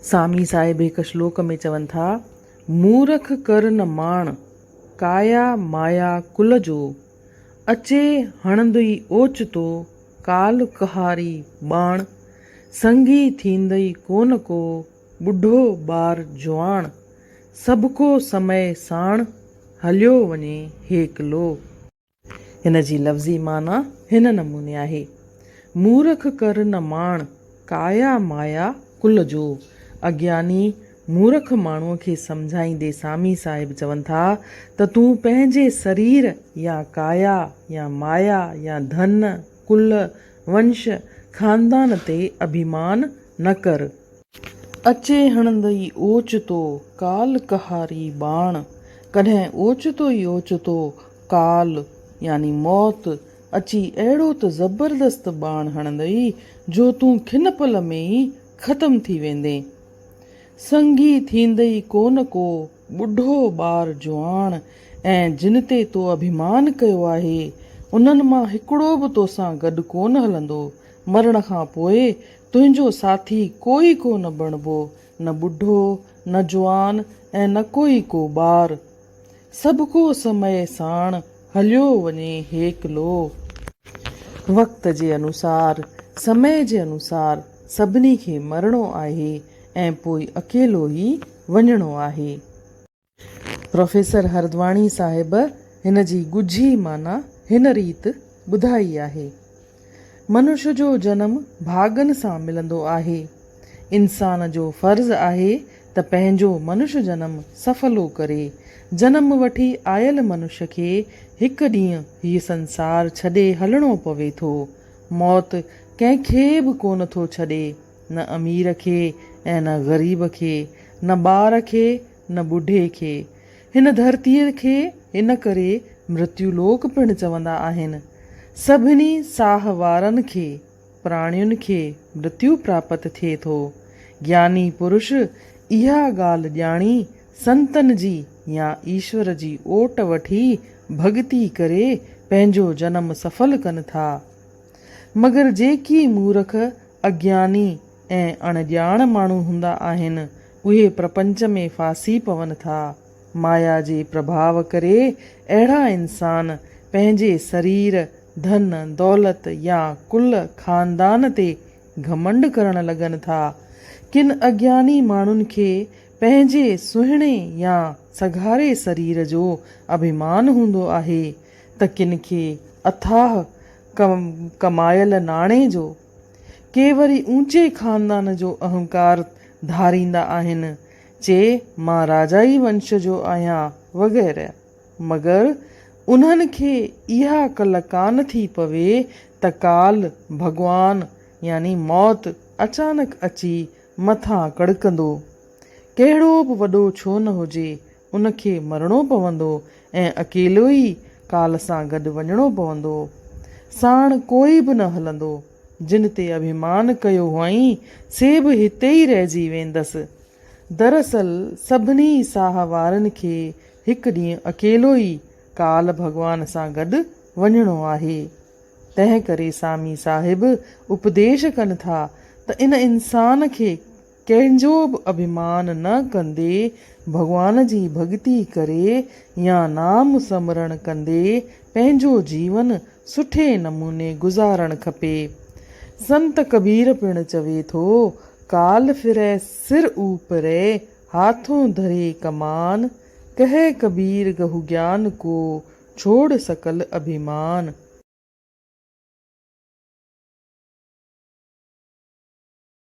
سامي صاحب هڪ شلوڪ ۾ چون ٿا، مورک ڪر نه ماڻ، ڪايا مايا ڪل جو، اچي هڻندئي اوچتو، ڪال قهاري ٻاڻ، سنگي ٿيندئي ڪونه ڪو، ٻڍو ٻار جواڻ، سڀڪو سمئي ساڻ، هليو وڃي هيڪلو. هن جي لفظي معنيٰ هن نموني آهي، مورک ڪر نه ماڻ، ڪايا مايا ڪل جو. اگياني مورک ماڻهوء کي سمجهائيندي سامي صاحب چون ٿا ته تون پنهنجي سرير يا ڪايا يا مايا يا ڌن، ڪل، ونش، خاندان تي اڀيمان نه ڪر. اچي هڻندئي اوچتو، ڪال قهاري ٻاڻ. ڪڏهن اوچتو ئي اوچتو ڪال يعني موت اچي اهڙو ته زبردست ٻاڻ هڻندئي جو تون کن پل ۾ ئي ختم ٿي ويندين. سنگي ٿيندئي ڪونه ڪو ٻڍو ٻار جواڻ ۽ جن تي تو اڀيمان ڪيو آهي، انهن مان هڪڙو به توسان گڏ ڪونه هلندو. مرڻ کان پوء تنهنجو ساٿي ڪوئي ڪو نه بڻبو، نه ٻڍو، نه جوان ۽ نه ڪوئي ڪو ٻار. سڀڪو سمئي ساڻ هليو وڃي هيڪلو. وقت جي انوسار، سمئي جي انوسار سڀني کي مرڻو آهي ۽ پوء اڪيلو ئي وڃڻو آهي. پروفيسر هردواڻي صاحب هن جي ڳجهي معنيٰ هن ريت ٻڌائي آهي. منش جو جنم ڀاڳن سان ملندو آهي. انسان جو فرض آهي ته پنهنجو منش جنم سڦلو ڪري. جنم وٺي آيل منش کي هڪ ڏينهن هيء سنسار ڇڏي هلڻو پوي ٿو. موت ڪنهن کي به ڪونه ٿو ڇڏي. نه امير کي ۽ نه غريب کي، نه ٻار کي نه ٻڍي کي. هن ڌرتيء کي ان ڪري مرتيو لوڪ پڻ چوندا آهن. سڀني ساهه وارن کي، پراڻين کي مرتيو پراپت ٿئي ٿو. گياني پرش اها ڳالهه ڄاڻي سنتن جي يا ايشور جي اوٽ وٺي ڀڳتي ڪري پنهنجو جنم سڦل ڪن ٿا. مگر جيڪي مورک، اگياني ۽ اڻڄاڻ ماڻهو هوندا آهن، اهي پرپنچ ۾ ڦاسي پون ٿا. مايا جي پرڀاء ڪري اهڙا انسان پنهنجي سرير، ڌن، دولت يا ڪل خاندان تي گهمنڊ ڪرڻ لڳن ٿا. ڪن اگياني ماڻهن کي پنهنجي سهڻي يا سگهاري سرير جو اڀيمان هوندو آهي ته ڪن کي اٿاهه ڪمايل ناڻي جو، ڪي وري اونچي خاندان جو اهنڪار ڌاريندا آهن، چي مان راجائي ونش جو آهيان وغيره. مگر انهن کي اها ڪل ڪانه ٿي پوي ته ڪال، ڀڳوان يعني موت اچانڪ اچي مٿان ڪڙڪندو. ڪهڙو به وڏو ڇو نه هجي، ان کي مرڻو پوندو ۽ اڪيلو ئي ڪال سان گڏ وڃڻو پوندو. ساڻ ڪوئي به نه هلندو. جن تي اڀيمان ڪيو هئائين، سي به هتي ئي رهجي ويندس. دراصل سڀني ساهه وارن کي هڪ ڏينهن اڪيلو ئي ڪال ڀڳوان سان گڏ وڃڻو آهي. تنهن ڪري سامي صاحب اپديش ڪن ٿا ته ان انسان کي ڪنهن جو به اڀيمان نه ڪندي ڀڳوان جي ڀڳتي ڪري يا نام سمرڻ ڪندي پنهنجو جيون سٺي نموني گذارڻ کپي. سنت ڪبير پڻ چوي ٿو، ڪال ڦري سر اوپري، هاٿون ڌري ڪمان، ڪهي ڪبير گهو گيان ڪو، ڇوڙ سڪل اڀيمان.